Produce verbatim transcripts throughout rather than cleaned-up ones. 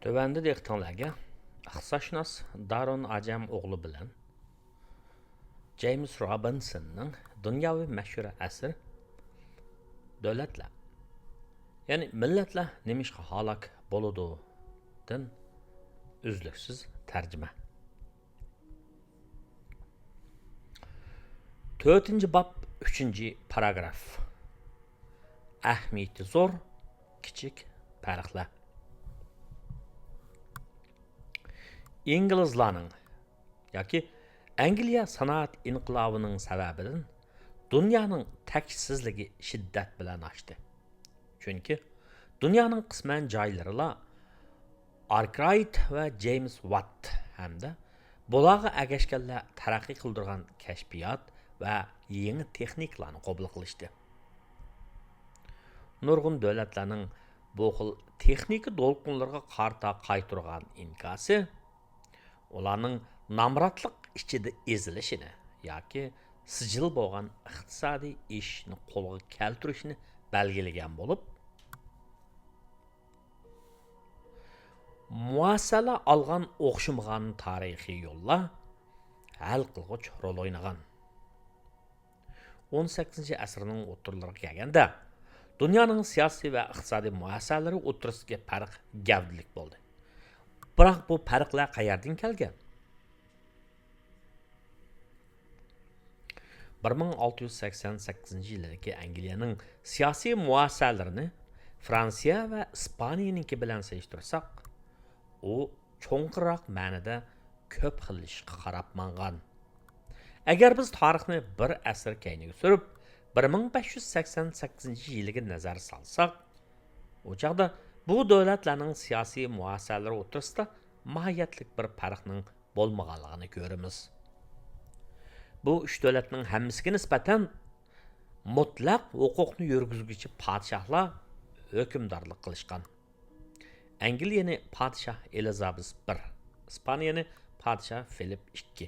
تۆۋەندە دىققىتىڭلارگە ئىقتىسادشۇناس دارۇن ئاجەم ئوغلى بىلەن جېيمىس روبىنسوننىڭ دۇنياۋى مەشھۇر ئەسىرى دۆلەتلەر، يەنى مىللەتلەر نېمىشقا ھالاك بولىدۇ؟ دىن ئۈزلۈكسىز تەرجىمە. تۆتىنچى باب، ئۈچىنچى پاراگراف. ئەھمىيىتى زور كىچىك پەرقلەر. ئىنگلىزلارنىڭ ياكى ئەنگلىيە سانائەت ئىنقىلابىنىڭ سەۋەبىدىن دۇنيانىڭ تەكشىسىزلىكى شىددەت بىلەن ئاشتى. چۈنكى دۇنيانىڭ قىسمەن جايلىرىلا ئاركرايت ۋە جېيمس ۋات ھەمدە بۇلارغا ئەگەشكەنلەر تەرەققىي قىلدۇرغان كەشپىيات ۋە يېڭى تېخنىكىلارنى قوبۇل قىلىشتى. نۇرغۇن دۆلەتلەرنىڭ بۇ خىل تېخنىكا دولقۇنلىرىغا قارىتا قايتۇرغان ئىنكاسى ئۇلارنىڭ نامراتلىق ئىچىدە ئېزىلىشىنى ياكى سىجىل بولغان ئىقتىسادىي ئېشىشنى قولغا كەلتۈرۈشىنى بەلگىلىگەن بولۇپ، مۇئەسسەلەر ئالغان ئوخشىمىغان تارىخىي يوللار ھەل قىلغۇچ رول ئوينىغان. ئون سەككىزىنچى ئەسىرنىڭ ئوتتۇرىلىرىغا كەلگەندە، دۇنيانىڭ سىياسىي ۋە ئىقتىسادىي مۇئەسسەلىرى ئوتتۇرىسىدىكى پەرق گەۋدىلىك بولدى. بىراق بۇ پەرقلەر قەيەردىن كەلگەن؟ بىر مىڭ ئالتە يۈز سەكسەن سەككىزىنچى يىلدىكى ئەنگلىيەنىڭ سىياسىي مۇئەسسەلىرىنى فرانسىيە ۋە ئىسپانىيەنىڭكى بىلەن سېلىشتۇرساق، ئۇ چوڭقۇرراق مەنىدە كۆپ خىللىشىشقا قاراپ ماڭغان. ئەگەر بىز تارىخنى بىر ئەسىر كەينىگە سۈرۈپ، بىر مىڭ بەش يۈز سەكسەن سەككىزىنچى يىلىغا نەزەر سالساق، ئۇ چاغدا بۇ دۆلەتلەرنىڭ سىياسىي مۇئەسسەلىرى ئوتتۇرىسىدا ماھىيەتلىك بىر پەرقنىڭ بولمىغانلىقىنى كۆرىمىز. بۇ ئۈچ دۆلەتنىڭ ھەممىسىگە نىسبەتەن مۇتلەق ھوقۇقنى يۈرگۈزگۈچى پادىشاھلار ھۆكۈمدارلىق قىلىشقان. ئەنگلىيەنى پادىشاھ ئېلىزابېس بىر، ئىسپانىيەنى پادىشاھ فىلىپ ئىككى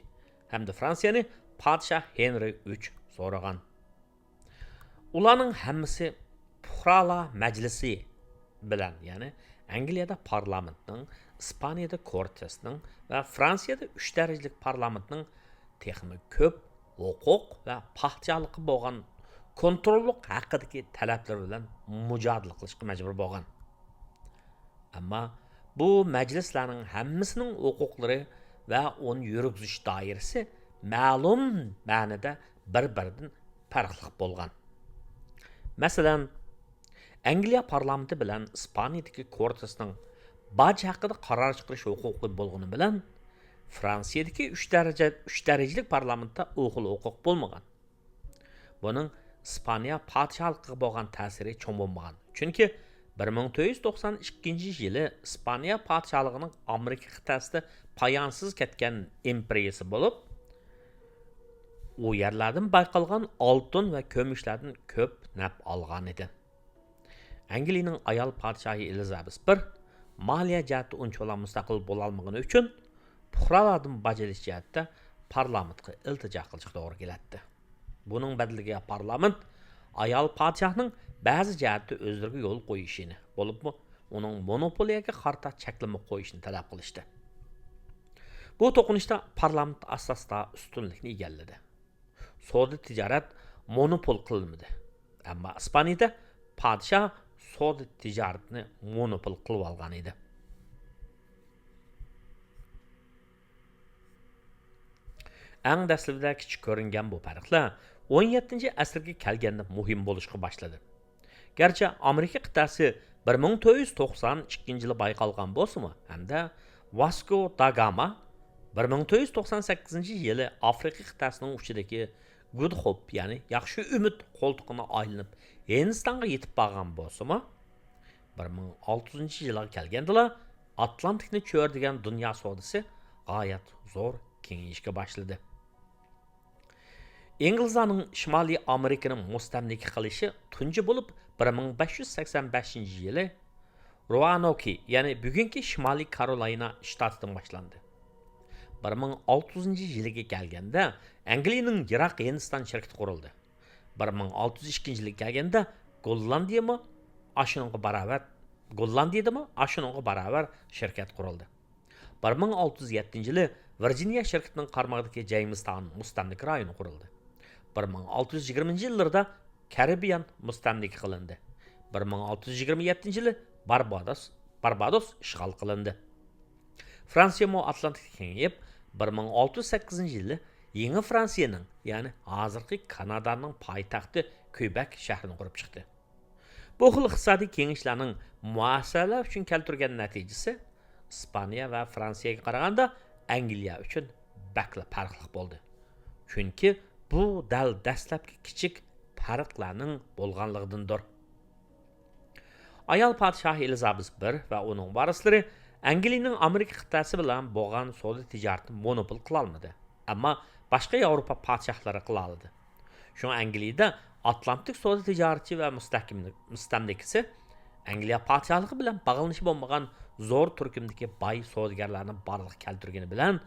ھەمدە فرانسىيەنى پادىشاھ ھېنرى ئۈچ سورىغان. ئۇلارنىڭ ھەممىسى پۇقرالار مەجلىسى بىلەن، يەنى ئەنگلىيەدە پارلامېنتنىڭ، ئىسپانىيەدە كورتېسنىڭ ۋە فرانسىيەدە ئۈچ دەرىجىلىك پارلامېنتنىڭ تېخىمۇ كۆپ ھوقۇق ۋە پادىشاھلىققا بولغان كونتروللۇق ھەققىدىكى تەلەپلىرى بىلەن مۇجادىلە قىلىشقا مەجبۇر بولغان. ئەمما بۇ مەجلىسلەرنىڭ ھەممىسىنىڭ ھوقۇقلىرى ۋە ئۇنى يۈرگۈزۈش دائىرىسى مەلۇم مەنىدە بىر-بىرىدىن پەرقلىق بولغان. مەسىلەن، ئەنگلىيە پارلامېنتى بىلەن ئىسپانىيەدىكى كورتېسنىڭ باج ھەققىدە قارار چىقىرىش ھوقۇقى بولغىنى بىلەن، فرانسىيەدىكى ئۈچ دەرىجە، ئۈچ دەرىجىلىك پارلامېنتتا ئۇ خىل ھوقۇق بولمىغان. بۇنىڭ ئىسپانىيە پادىشاھلىقىغا بولغان تەسىرى چوڭ بولمىغان. چۈنكى بىر مىڭ تۆت يۈز توقسان ئىككىنچى يىلى ئىسپانىيە پادىشاھلىقىنىڭ ئامېرىكا قىتئەسىدە پايانسىز كەتكەن ئىمپېرىيىسى بولۇپ، ئۇ يەرلەردىن بايقالغان ئالتۇن ۋە كۈمۈشلەردىن كۆپ نەپ ئالغان ئىدى. ئەنگلىيىنىڭ ئايال پادىشاھى ئېلىزابېس بىر مالىيە جەھەتتە ئۇنچىۋالا مۇستەقىل بولالمىغىنى ئۈچۈن، پۇقرالاردىن باج ئېلىش جەھەتتە پارلامېنتقا ئىلتىجا قىلىشقا توغرا كېلەتتى. بۇنىڭ بەدىلىگە پارلامېنت ئايال پادىشاھنىڭ بەزى جەھەتتە ئۆزلىرىگە يول قويۇشىنى، بولۇپمۇ ئۇنىڭ مونوپولىيەگە قارىتا چەكلىمە قويۇشىنى تەلەپ قىلىشتى. بۇ توقۇنۇشتا پارلامېنت ئاستا-ئاستا ئۈستۈنلۈكنى ئىگىلىدى. سودا تىجارەت مونوپول قىلىنمىدى. ئەمما ئىسپانىيەدە پادىشاھ سودا تىجارىتىنى مونوپول قىلىۋالغان ئىدى. ئەڭ دەسلىپىدە كىچىك كۆرۈنگەن بۇ پەرقلەر ئون يەتتىنچى ئەسىرگە كەلگەندە مۇھىم بولۇشقا باشلىدى. گەرچە ئامېرىكا قىتئەسى بىر مىڭ تۆت يۈز توقسان ئىككىنچى يىلى بايقالغان بولسىمۇ، ھەمدە ۋاسكو دا گاما بىر مىڭ تۆت يۈز توقسان سەككىزىنچى يىلى ئافرىقا قىتئەسىنىڭ ئۇچىدىكى گۇد خوپ، يەنى ياخشى ئۈمىد قولتۇقىنى ئايلىنىپ ھىندىستانغا يېتىپ بارغان بولسىمۇ، بىر مىڭ ئالتە يۈزىنچى يىلغا كەلگەندىلا ئاتلانتىكنى چۆرىدىگەن دۇنيا سودىسى غايەت زور كېڭىيىشكە باشلىدى. ئىنگلىزلارنىڭ شىمالىي ئامېرىكىنى مۇستەملىكە قىلىشى تۇنجى بولۇپ بىر مىڭ بەش يۈز سەكسەن بەشىنچى يىلى روئانوكى، يەنى بۈگۈنكى شىمالىي كارولاينا شتاتىدىن باشلاندى. بىر مىڭ ئالتە يۈزىنچى يىلىغا كەلگەندە ئەنگلىيىنىڭ يىراق ھىندىستان شىركىتى قۇرۇلدى. بىر مىڭ ئالتە يۈز ئىككىنچى يىلىغا كەلگەندە گوللاندىيىمۇ ئاشۇنىڭغا باراۋەر گوللاندىيەدىمۇ ئاشۇنىڭغا باراۋەر شىركەت قۇرۇلدى. بىر مىڭ ئالتە يۈز يەتتىنچى يىلى ۋىرجىنىيە شىركىتىنىڭ قارمىقىدىكى جېيمىستاۋن مۇستەملىكە رايونى قۇرۇلدى. بىر مىڭ ئالتە يۈز يىگىرمىنچى يىللىرىدا كارىبىيان مۇستەملىكە قىلىندى. بىر مىڭ ئالتە يۈز يىگىرمە يەتتىنچى يىلى باربادوس، باربادوس ئىشغال قىلىندى. فرانسىيەمۇ ئاتلانتىكتا كېڭىيىپ، بىر مىڭ ئالتە يۈز سەككىزىنچى يىلى يېڭى فرانسىيەنىڭ، يەنى ھازىرقى كانادانىڭ پايتەختى كۈيبەك شەھىرىنى قۇرۇپ چىقتى. بۇ خىل ئىقتىسادىي كېڭىيىشلەرنىڭ مۇئەسسەلەر ئۈچۈن كەلتۈرگەن نەتىجىسى ئىسپانىيە ۋە فرانسىيەگە قارىغاندا ئەنگلىيە ئۈچۈن بەكلا پەرقلىق بولدى. چۈنكى بۇ دەل دەسلەپكى كىچىك پەرقلەرنىڭ بولغانلىقىدىندۇر. ئايال پادىشاھ ئېلىزابېس بىر ۋە ئۇنىڭ ۋارىسلىرى ئەنگلىيەنىڭ ئامېرىكا قىتئەسى بىلەن بولغان سودا تىجارىتىنى مونوپول قىلالمىدى. ئەمما باشقا ياۋروپا پادىشاھلىرى قىلالىدى. شۇڭا ئەنگلىيەدە ئاتلانتىك سودا تىجارىتى ۋە مۇستەھكىم-، مۇستەملىكىسى ئەنگلىيە پادىشاھلىقى بىلەن باغلىنىشى بولمىغان زور تۈركۈمدىكى باي سودىگەرلەرنى بارلىققا كەلتۈرگىنى بىلەن،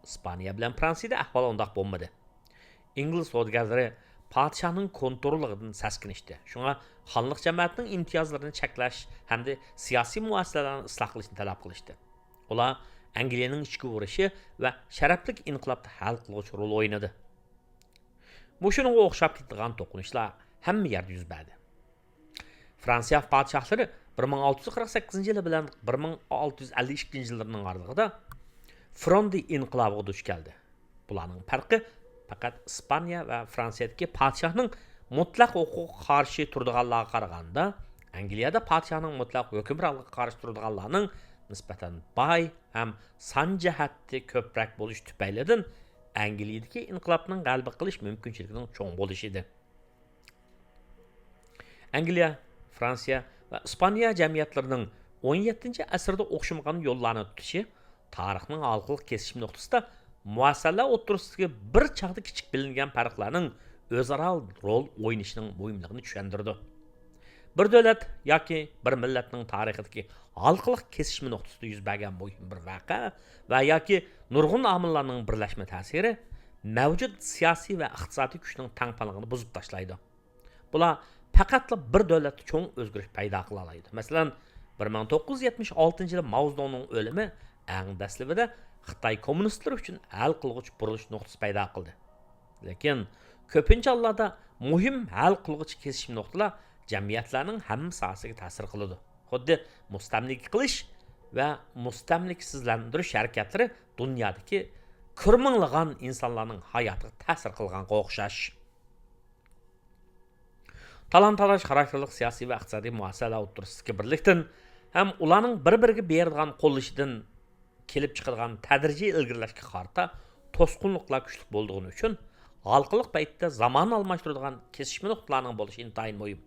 ئىسپانىيە بىلەن فرانسىيەدە ئەھۋال ئۇنداق بولمىدى. ئىنگلىز سودىگەرلىرى پادىشاھنىڭ كونتروللۇقىدىن سەسكىنىشتى. شۇڭا خانلىق جەمەتىنىڭ ئىمتىيازلىرىنى چەكلەش ھەمدە سىياسىي مۇئەسسەسىلەرنى ئىسلاھ قىلىشنى تەلەپ قىلىشتى. ئۇلار ئەنگلىيەنىڭ ئىچكى ئۇرۇشى ۋە شەرەپلىك ئىنقىلابتا ھەل قىلغۇچ رول ئوينىدى. مۇشۇنىڭغا ئوخشاپ كېتىدىغان توقۇنۇشلار ھەممە يەردە يۈز بەردى. فرانسىيە پادىشاھلىرى بىر مىڭ ئالتە يۈز قىرىق سەككىزىنچى يىلى بىلەن بىر مىڭ ئالتە يۈز ئەللىك ئىككىنچى يىللىرىنىڭ ئارىلىقىدا فروندى ئىنقىلابىغا دۇچ كەلدى. بۇلارنىڭ پەرقى پەقەت ئىسپانىيە ۋە فرانسىيەدىكى پادىشاھنىڭ مۇتلەق ھوقۇققا قارشى تۇرىدىغانلارغا قارىغاندا، ئەنگلىيەدە پادىشاھنىڭ مۇتلەق ھۆكۈمرانلىقىغا قارشى تۇرىدىغانلارنىڭ نىسبەتەن باي ھەم سان جەھەتتە كۆپرەك بولۇشى تۈپەيلىدىن، ئەنگلىيەدىكى ئىنقىلابنىڭ غەلىبە قىلىش مۇمكىنچىلىكىنىڭ چوڭ بولۇشى ئىدى. ئەنگلىيە، فرانسىيە ۋە ئىسپانىيە جەمئىيەتلىرىنىڭ ئون يەتتىنچى ئەسىردە ئوخشىمىغان يوللارنى تۇتۇشى تارىخنىڭ ھالقىلىق كېسىشمە نۇقتىسىدا مۇئەسسەلەر ئوتتۇرىسىدىكى بىر چاغدا كىچىك بىلىنگەن پەرقلەرنىڭ ئۆزئارا رول ئوينىشىنىڭ مۇھىملىقىنى چۈشەندۈرىدۇ. بىر دۆلەت ياكى بىر مىللەتنىڭ تارىخىدىكى ھالقىلىق كېسىشمە نۇقتىسىدا يۈز بەرگەن مۇھىم بىر ۋەقە ۋە ياكى نۇرغۇن ئامىللارنىڭ بىرلەشمە تەسىرى مەۋجۇت سىياسىي ۋە ئىقتىسادىي كۈچنىڭ تەڭپۇڭلۇقىنى بۇزۇپ تاشلايدۇ. بۇلار پەقەتلا بىر دۆلەتتە چوڭ ئۆزگىرىش پەيدا قىلالايدۇ. مەسىلەن، بىر مىڭ توققۇز يۈز يەتمىش ئالتىنچى يىلى ماۋزېدۇڭنىڭ ئۆلۈمى ئەڭ دەسلىپىدە خىتاي كوممۇنىستلىرى ئۈچۈن ھەل قىلغۇچ بۇرۇلۇش نۇقتىسى پەيدا قىلدى. لېكىن كۆپىنچە ھاللاردا مۇھىم ھەل قىلغۇچ كېسىشمە نۇقتىلار جەمئىيەتلەرنىڭ ھەممە ساھەسىگە تەسىر قىلىدۇ. خۇددى مۇستەملىكە قىلىش ۋە مۇستەملىكىسىزلەندۈرۈش ھەرىكەتلىرى دۇنيادىكى كۆرمىڭلىغان ئىنسانلارنىڭ ھاياتىغا تەسىر قىلغانغا ئوخشاش. تالان-تاراج خاراكتېرلىق سىياسىي ۋە ئىقتىسادىي مۇئەسسەلەر ئوتتۇرىسىدىكى بىرلىكتىن ھەم ئۇلارنىڭ بىر-بىرىگە بېرىدىغان قوللىشىدىن كېلىپ چىقىدىغان تەدرىجىي ئىلگىرىلەشكە قارىتا توسقۇنلۇقلار كۈچلۈك بولىدىغىنى ئۈچۈن، ھالقىلىق پەيتتە زامانىنى ئالماشتۇرىدىغان كېسىشمە نۇقتىلارنىڭ بولۇشى ئىنتايىن مۇھىم.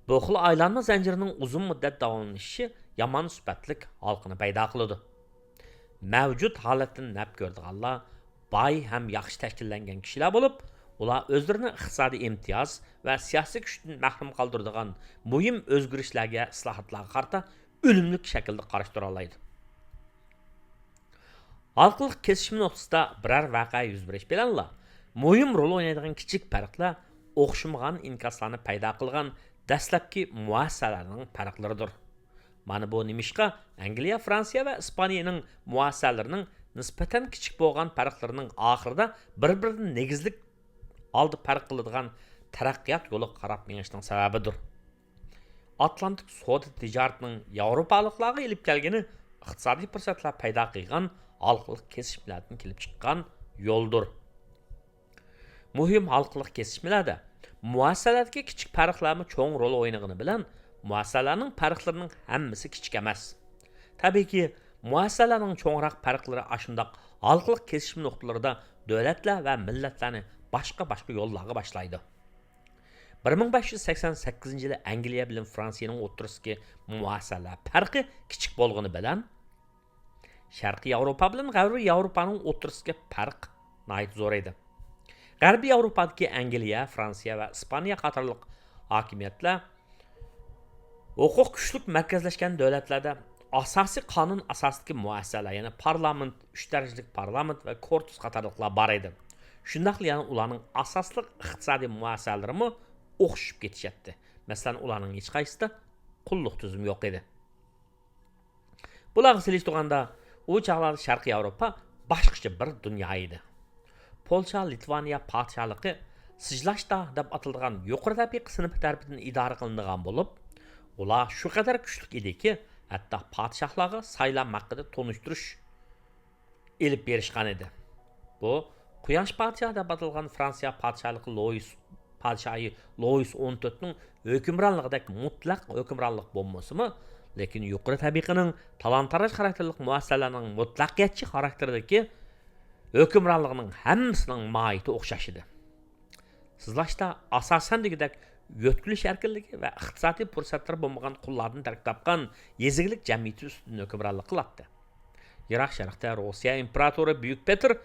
بۇ خىل ئايلانما زەنجىرىنىڭ ئۇزۇن مۇددەت داۋاملىشىشى يامان سۈپەتلىك ھالقىنى پەيدا قىلىدۇ. مەۋجۇت ھالەتتىن نەپ كۆرىدىغانلار باي ھەم ياخشى تەشكىللەنگەن كىشىلەر بولۇپ، ئۇلار ئۆزلىرىنى ئىقتىسادىي ئىمتىياز ۋە سىياسىي كۈچتىن مەھرۇم قالدۇرىدىغان مۇھىم ئۆزگىرىشلەرگە، ئىسلاھاتلارغا قارىتا ئۈنۈملۈك شەكىلدە قارشى تۇرالايدۇ. ھالقىلىق كېسىشمە نۇقتىسىدا بىرەر ۋەقە يۈز بېرىش بىلەنلا، مۇھىم رول ئوينايدىغان كىچىك پەرقلەر ئوخشىمىغان ئىنكاسلارنى پەيدا قىلغان دەسلەپكى مۇئەسسەلەرنىڭ پەرقلىرىدۇر. مانا بۇ نېمىشقا ئەنگلىيە، فرانسىيە ۋە ئىسپانىيەنىڭ مۇئەسسەلىرىنىڭ نىسبەتەن كىچىك بولغان پەرقلىرىنىڭ ئاخىرىدا بىر-بىرىدىن نېگىزلىك ھالدا پەرق قىلىدىغان تەرەققىيات يولىغا قاراپ مېڭىشىنىڭ سەۋەبىدۇر. ئاتلانتىك سودا تىجارىتىنىڭ ياۋروپالىقلارغا ئېلىپ كەلگىنى ئىقتىسادىي پۇرسەتلەر پەيدا قىلغان ھالقىلىق كېسىشمىلەردىن كېلىپ چىققان يولدۇر. مۇھىم ھالقىلىق كېسىشمىلەردە مۇئەسسەلەردىكى كىچىك پەرقلەرمۇ چوڭ رول ئوينىغىنى بىلەن، مۇئەسسەلەرنىڭ پەرقلىرىنىڭ ھەممىسى كىچىك ئەمەس. تەبىئىيكى، مۇئەسسەلەرنىڭ چوڭراق پەرقلىرى ئاشۇنداق ھالقىلىق كېسىشمە نۇقتىلىرىدا دۆلەتلەر ۋە مىللەتلەرنى باشقا-باشقا يوللارغا باشلايدۇ. بىر مىڭ بەش يۈز سەكسەن سەككىزىنچى يىلى ئەنگلىيە بىلەن فرانسىيەنىڭ ئوتتۇرىسىدىكى مۇئەسسەلەر پەرقى كىچىك بولغىنى بىلەن، شەرقىي ياۋروپا بىلەن غەربىي ياۋروپانىڭ ئوتتۇرىسىدىكى پەرق ناھايىتى زور ئىدى. غەربىي ياۋروپادىكى ئەنگلىيە، فرانسىيە ۋە ئىسپانىيە قاتارلىق ھاكىمىيەتلەر ھوقۇق كۈچلۈك مەركەزلەشكەن دۆلەتلەردە ئاساسىي قانۇن ئاساسىدىكى مۇئەسسەسەلەر، يەنى پارلامېنت، ئۈچ دەرىجىلىك پارلامېنت ۋە كورتۇس قاتارلىقلار بار ئىدى. شۇنداقلا يەنە ئۇلارنىڭ ئاساسلىق ئىقتىسادىي مۇئەسسەسەلىرىمۇ ئوخشىشىپ كېتىشەتتى. مەسىلەن، ئۇلارنىڭ ھېچقايسىسىدا قۇللۇق تۈزۈمى يوق ئىدى. بۇلارغا سېلىشتۇرغاندا، ئۇ چاغلاردا شەرقىي ياۋروپا باشقىچە بىر دۇنيا ئىدى. پولشا، لىتۋانىيە پادىشاھلىقى سىجلاشتا دەپ ئاتىلىدىغان يۇقىرى تەبىقە سىنىپى تەرىپىدىن ئىدارە قىلىنىدىغان بولۇپ، ئۇلار شۇ قەدەر كۈچلۈك ئىدىكى، ھەتتا پادىشاھلارغا سايلام ھەققىدە تونۇشتۇرۇش ئېلىپ بېرىشقان ئىدى. بۇ قۇياش پادىشاھ دەپ ئاتالغان فرانسىيە پادىشاھلىقى لويىس، پادىشاھى لويىس ئون تۆتنىڭ ھۆكۈمرانلىقىدەك مۇتلەق ھۆكۈمرانلىق بولمىسىمۇ، لېكىن يۇقىرى تەبىقىنىڭ تالان-تاراج خاراكتېرلىك مۇئەسسەسەلەرنىڭ مۇتلەقىيەتچى خاراكتېرىدىكى ھۆكۈمرانلىقىنىڭ ھەممىسىنىڭ ماھىيىتى ئوخشاش ئىدى. سىزلاشتا ئاساسەن دېگۈدەك يۆتكىلىش ئەركىنلىكى ۋە ئىقتىسادىي پۇرسەتلىرى بولمىغان قۇللاردىن تەركىب تاپقان يېزا ئىگىلىك جەمئىيىتى ئۈستىدىن ھۆكۈمرانلىق قىلاتتى. يىراق شەرقتە روسىيە ئىمپېراتورى بۈيۈك پېتىر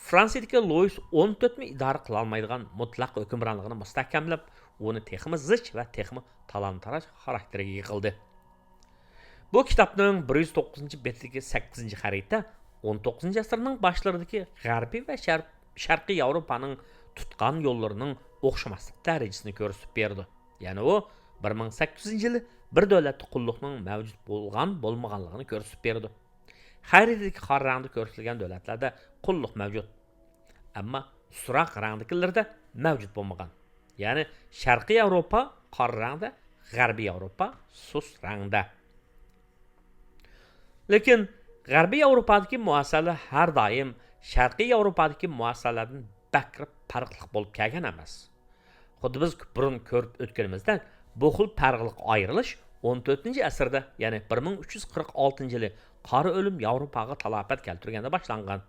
فرانسىيىدىكى لويىس ئون تۆتمۇ ئىدارە قىلالمايدىغان مۇتلەق ھۆكۈمرانلىقىنى مۇستەھكەملەپ، ئۇنى تېخىمۇ زىچ ۋە تېخىمۇ تالان-تاراج خاراكتېرىگە ئىگە قىلدى. بۇ كىتابنىڭ بىر يۈز توققۇزىنچى بېتىدىكى سەككىزىنچى خەرىتە ئون توققۇزىنچى ئەسىرنىڭ باشلىرىدىكى غەربىي ۋە شەر-، شەرقىي ياۋروپانىڭ تۇتقان يوللىرىنىڭ ئوخشىماسلىق دەرىجىسىنى كۆرسىتىپ بېرىدۇ. يەنى ئۇ بىر مىڭ سەككىز يۈزىنچى يىلى بىر دۆلەتتە قۇللۇقنىڭ مەۋجۇت بولغان بولمىغانلىقىنى كۆرسىتىپ بېرىدۇ. خەرىتىدىكى قارا رەڭدە كۆرسىتىلگەن دۆلەتلەردە قۇللۇق مەۋجۇت. ئەمما سۇراق رەڭدىكىلىرىدە مەۋجۇت بولمىغان. يەنى شەرقىي ياۋروپا قارا رەڭدە، غەربىي ياۋروپا سۇس رەڭدە. لېكىن غەربىي ياۋروپادىكى مۇئەسسەسەلەر ھەر دائىم شەرقىي ياۋروپادىكى مۇئەسسەسەلەردىن بەكرەك پەرقلىق بولۇپ كەلگەن ئەمەس. خۇددى بىز بۇرۇن كۆرۈپ ئۆتكىنىمىزدەك، بۇ خىل پەرقلىق ئايرىلىش ئون تۆتىنچى ئەسىردە، يەنى بىر مىڭ ئۈچ يۈز قىرىق ئالتىنچى يىلى قارا ئۆلۈم ياۋروپاغا تالاپەت كەلتۈرگەندە باشلانغان.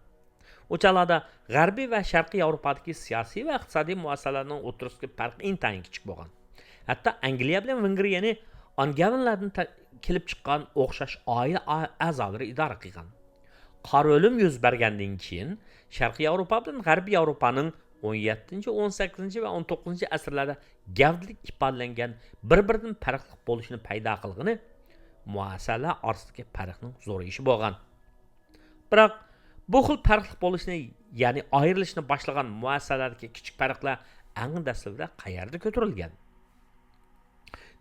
ئۇ چاغلاردا غەربىي ۋە شەرقىي ياۋروپادىكى سىياسىي ۋە ئىقتىسادىي مۇئەسسەسەلەرنىڭ ئوتتۇرىسىدىكى پەرق ئىنتايىن كىچىك بولغان. ھەتتا ئەنگلىيە بىلەن ۋېنگرىيەنى ئانگېۋىنلاردىن تە-، كېلىپ چىققان ئوخشاش ئائىلە ئا-، ئەزالىرى ئىدارە قىلغان. قارا ئۆلۈم يۈز بەرگەندىن كېيىن، شەرقىي ياۋروپا بىلەن غەربىي ياۋروپانىڭ ئون يەتتىنچى، ئون سەككىزىنچى ۋە ئون توققۇزىنچى ئەسىرلەردە گەۋدىلىك ئىپادىلەنگەن بىر-بىرىدىن پەرقلىق بولۇشىنى پەيدا قىلغىنى مۇئەسسەسەلەر ئارىسىدىكى پەرقنىڭ زورىيىشى بولغان. بىراق، بۇ خىل پەرقلىق بولۇشنى، يەنى ئايرىلىشنى باشلىغان مۇئەسسەسەلەردىكى كىچىك پەرقلەر ئەڭ دەسلىپىدە قەيەردە كۆتۈرۈلگەن؟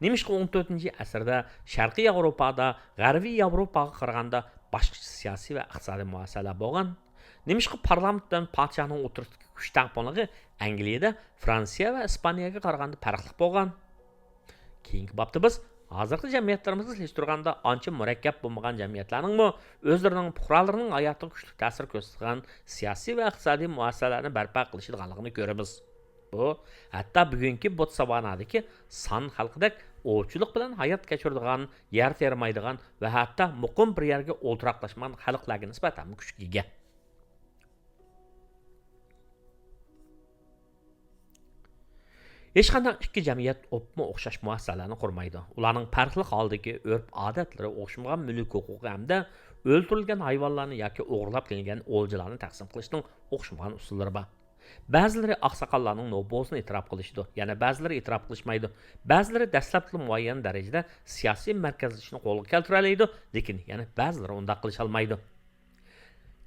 نېمىشقا ئون تۆتىنچى ئەسىردە شەرقىي ياۋروپادا غەربىي ياۋروپاغا قارىغاندا باشقىچە سىياسىي ۋە ئىقتىسادىي مۇئەسسەسەلەر بولغان؟ نېمىشقا پارلامېنت بىلەن پادىشاھنىڭ ئوتتۇرىسىدىكى كۈچ تەڭپۇڭلۇقى ئەنگلىيەدە فرانسىيە ۋە ئىسپانىيەگە قارىغاندا پەرقلىق بولغان؟ كېيىنكى بابتا بىز ھازىرقى جەمئىيەتلىرىمىزگە سېلىشتۇرغاندا ئانچە مۇرەككەپ بولمىغان جەمئىيەتلەرنىڭمۇ ئۆزلىرىنىڭ پۇقرالىرىنىڭ ھاياتىغا كۈچلۈك تەسىر كۆرسىتىدىغان سىياسىي ۋە ئىقتىسادىي مۇئەسسەسەلەرنى بەرپا قىلىشىدىغانلىقىنى كۆرىمىز. بۇ ھەتتا بۈگۈنكى بوتسۋانادىكى سان خەلقىدەك ئوۋچىلىق بىلەن ھايات كەچۈرىدىغان، يەر تېرىمايدىغان ۋە ھەتتا مۇقىم بىر يەرگە ئولتۇراقلاشمىغان خەلقلەرگە نىسبەتەنمۇ كۈچكە ئىگە. ھېچقانداق ئىككى جەمئىيەت ئوپمۇ ئوخشاش مۇئەسسەسەلەرنى قۇرمايدۇ. ئۇلارنىڭ پەرقلىق ھالدىكى ئۆرپ-ئادەتلىرى، ئوخشىمىغان مۈلۈك ھوقۇقى ھەمدە ئۆلتۈرۈلگەن ھايۋانلارنى ياكى ئوغرىلاپ كېلىنگەن ئولجىلارنى تەقسىم قىلىشنىڭ ئوخشىمىغان ئۇسۇللىرى بار. بەزىلىرى ئاقساقاللارنىڭ نوپۇزىنى ئېتىراپ قىلىشىدۇ، يەنە بەزىلىرى ئېتىراپ قىلىشمايدۇ. بەزىلىرى دەسلەپتىلا مۇئەييەن دەرىجىدە سىياسىي مەركەزلىشىشنى قولغا كەلتۈرەلەيدۇ، لېكىن يەنە بەزىلىرى ئۇنداق قىلىشالمايدۇ.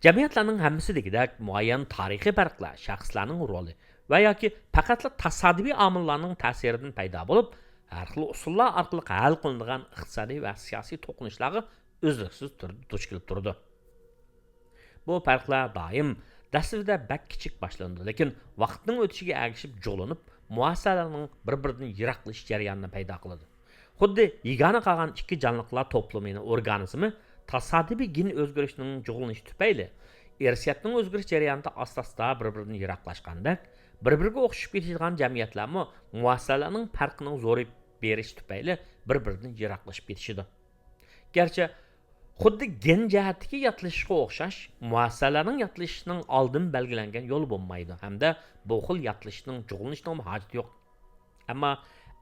جەمئىيەتلەرنىڭ ھەممىسى دېگۈدەك مۇئەييەن تارىخىي پەرقلەر، شەخسلەرنىڭ رولى ۋە ياكى پەقەتلا تاسادىپىي ئامىللارنىڭ تەسىرىدىن پەيدا بولۇپ، ھەر خىل ئۇسۇللار ئارقىلىق ھەل قىلىنىدىغان ئىقتىسادىي ۋە سىياسىي توقۇنۇشلارغا ئۈزلۈكسىز تۈردە دۇچ كېلىپ تۇرىدۇ. بۇ پەرقلەر دائىم دەسلىپىدە بەك كىچىك باشلىنىدۇ، لېكىن ۋاقىتنىڭ ئۆتۈشىگە ئەگىشىپ جۇغلىنىپ، مۇئەسسەسەلەرنىڭ بىر-بىرىدىن يىراقلىشىش جەريانىنى پەيدا قىلىدۇ. خۇددى يېگانە قالغان ئىككى جانلىقلار توپلىمىنىڭ ئورگانىزمى تاسادىپىي گېن ئۆزگىرىشىنىڭ جۇغلىنىشى تۈپەيلى ئىرسىيەتنىڭ ئۆزگىرىش جەريانىدا ئاستا-ئاستا بىر-بىرىدىن يىراقلاشقاندەك، بىر-بىرىگە ئوخشىشىپ كېتىدىغان جەمئىيەتلەرمۇ مۇئەسسەسەلەرنىڭ پەرقىنىڭ زورىيىپ بېرىشى تۈپەيلى بىر-بىرىدىن يىراقلىشىپ كېتىشىدۇ. گەرچە خۇددى گېن جەھەتتىكى ياتلىشىشقا ئوخشاش، مۇئەسسەسەلەرنىڭ ياتلىشىشىنىڭ ئالدىن بەلگىلەنگەن يولى بولمايدۇ ھەمدە بۇ خىل ياتلىشىشنىڭ جۇغلىنىشىنىڭمۇ ھاجىتى يوق. ئەمما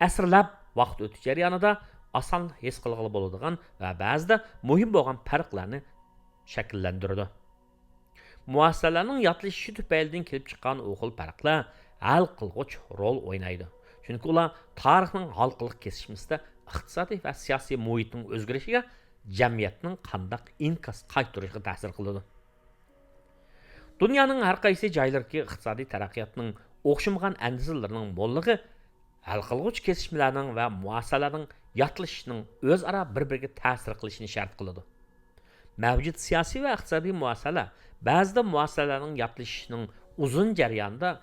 ئەسىرلەپ ۋاقىت ئۆتۈش جەريانىدا ئاسان ھېس قىلغىلى بولىدىغان ۋە بەزىدە مۇھىم بولغان پەرقلەرنى شەكىللەندۈرىدۇ. مۇئەسسەسەلەرنىڭ ياتلىشىشى تۈپەيلىدىن كېلىپ چىققان ئۇ خىل پەرقلەر ھەل قىلغۇچ رول ئوينايدۇ. چۈنكى ئۇلار تارىخنىڭ ھالقىلىق كېسىشمىسىدە ئىقتىسادىي ۋە سىياسىي مۇھىتنىڭ ئۆزگىرىشىگە جەمئىيەتنىڭ قانداق ئىنكاس قايتۇرۇشىغا تەسىر قىلىدۇ. دۇنيانىڭ ھەر قايسى جايلىرىدىكى ئىقتىسادىي تەرەققىياتنىڭ ئوخشىمىغان ئەندىزىلىرىنىڭ موللۇقى ھەل قىلغۇچ كېسىشمىلەرنىڭ ۋە مۇئەسسەلەرنىڭ ياتلىشىشىنىڭ ئۆزئارا بىر-بىرىگە تەسىر قىلىشىنى شەرت قىلىدۇ. مەۋجۇت سىياسىي ۋە ئىقتىسادىي مۇئەسسەلە بەزىدە مۇئەسسەلەرنىڭ ياتلىشىشىنىڭ ئۇزۇن جەريانىدا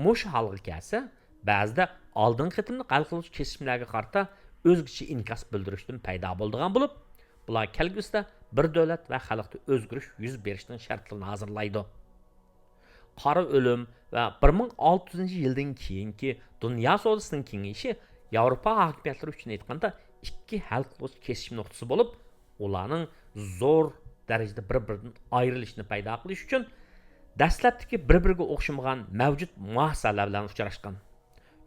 مۇشۇ ھالغا كەلسە، بەزىدە ئالدىنقى قېتىملىق ھەل قىلغۇچ كېسىشمىلەرگە قارىتا ئۆزگىچە ئىنكاس بىلدۈرۈشتىن پەيدا بولىدىغان بولۇپ، بۇلار كەلگۈسىدە بىر دۆلەت ۋە خەلقتە ئۆزگىرىش يۈز بېرىشىنىڭ شەرتلىرىنى ھازىرلايدۇ. قارا ئۆلۈم ۋە بىر مىڭ ئالتە يۈزىنچى يىلدىن كېيىنكى دۇنيا سودىسىنىڭ كېڭىيىشى ياۋروپا ھاكىمىيەتلىرى ئۈچۈن ئېيتقاندا ئىككى ھەل قىلغۇچ كېسىشىم نۇقتىسى بولۇپ، ئۇلارنىڭ زور دەرىجىدە بىر-بىرىدىن ئايرىلىشىنى پەيدا قىلىش ئۈچۈن دەسلەپتىكى بىر-بىرىگە ئوخشىمىغان مەۋجۇت مۇئەسسەلەر بىلەن ئۇچراشقان.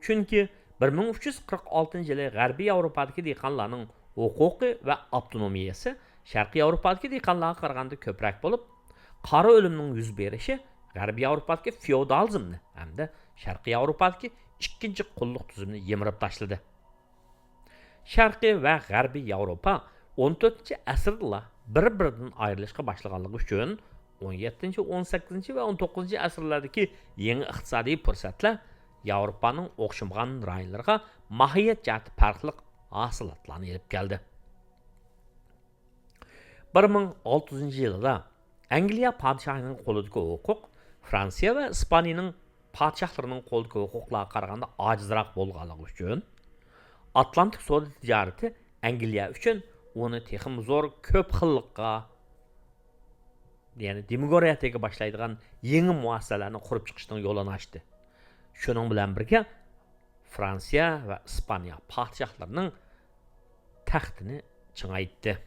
چۈنكى بىر مىڭ ئۈچ يۈز قىرىق ئالتىنچى يىلى غەربىي ياۋروپادىكى دېھقانلارنىڭ ھوقۇقى ۋە ئاپتونومىيەسى شەرقىي ياۋروپادىكى دېھقانلارغا قارىغاندا كۆپرەك بولۇپ، قارا ئۆلۈمنىڭ يۈز بېرىشى غەربىي ياۋروپادىكى فېئودالىزمنى ھەمدە شەرقىي ياۋروپادىكى ئىككىنچى قۇللۇق تۈزۈمىنى يىمىرىپ تاشلىدى. شەرقىي ۋە غەربىي ياۋروپا ئون تۆتىنچى ئەسىردىلا بىر-بىرىدىن ئايرىلىشقا باشلىغانلىقى ئۈچۈن، ئون يەتتىنچى، ئون سەككىزىنچى ۋە ئون توققۇزىنچى ئەسىرلەردىكى يېڭى ئىقتىسادىي پۇرسەتلەر ياۋروپانىڭ ئوخشىمىغان رايونلىرىغا ماھىيەت جەھەتتە پەرقلىق ھاسىلاتلارنى ئېلىپ كەلدى. بىر مىڭ ئالتە يۈزىنچى يىلىدا ئەنگلىيە پادىشاھىنىڭ قولىدىكى ھوقۇق فرانسىيە ۋە ئىسپانىيىنىڭ پادىشاھلىرىنىڭ قولىدىكى ھوقۇقلارغا قارىغاندا ئاجىزراق بولغانلىقى ئۈچۈن، ئاتلانتىك سودا تىجارىتى ئەنگلىيە ئۈچۈن ئۇنى تېخىمۇ زور كۆپ خىللىققا، يەنى دېموكراتىيەگە باشلايدىغان يېڭى مۇئەسسەسىلەرنى قۇرۇپ چىقىشنىڭ يولىنى ئاچتى. شۇنىڭ بىلەن بىرگە، فرانسىيە ۋە ئىسپانىيە پادىشاھلىرىنىڭ تەختىنى چىڭايتتى.